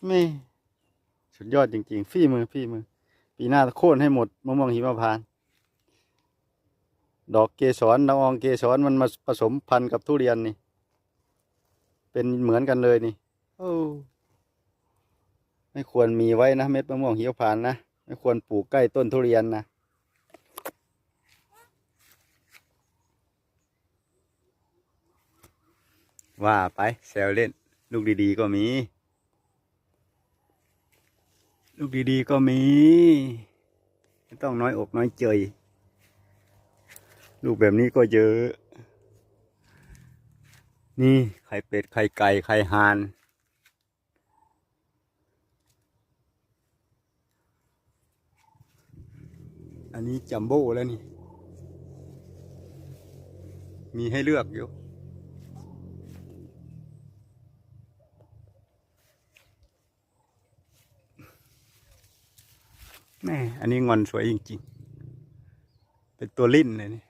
ແມ່ ສຸດຍອດຈິງໆ ຝີມື ຝີມື. ປີໜ້າໂຄ່ນໃຫ້ໝົດ ມະມ່ວງຫິມະພານ. ດອກເກສອນ ລະອອງເກສອນ ມັນມາປະສົມພັນກັບທຸລຽນນີ້ ເປັນເໝືອນກັນເລີຍນີ້. ໂອ້ ໄມ່ຄວນມີໄວ້ນະ ເມັດມະມ່ວງຫິມະພານນະ ໄມ່ຄວນປູກໃກ້ຕົ້ນທຸລຽນນະ. ວ່າໄປ ແຊວເລ່ນ. ລູກດີໆກໍມີ ລູກດີໆກໍມີ ໄມ່ຕ້ອງນ້ອຍອົກນ້ອຍໃຈ. ລູກແບບນີ້ກໍເຍີະ. ນີ້ ໄຂ່ເປັດ ໄຂ່ໄກ່ ໄຂ່ຫ່ານ. ອັນນີ້ຈັມໂບ້ແລ້ວນີ້ ມີໃຫ້ເລືອກຢູ່. ແໝ່ ອັນນີ້ງ່ອນສວຍຈິງໆ ເປັນຕົວຫຼິ້ນເລີຍນີ້.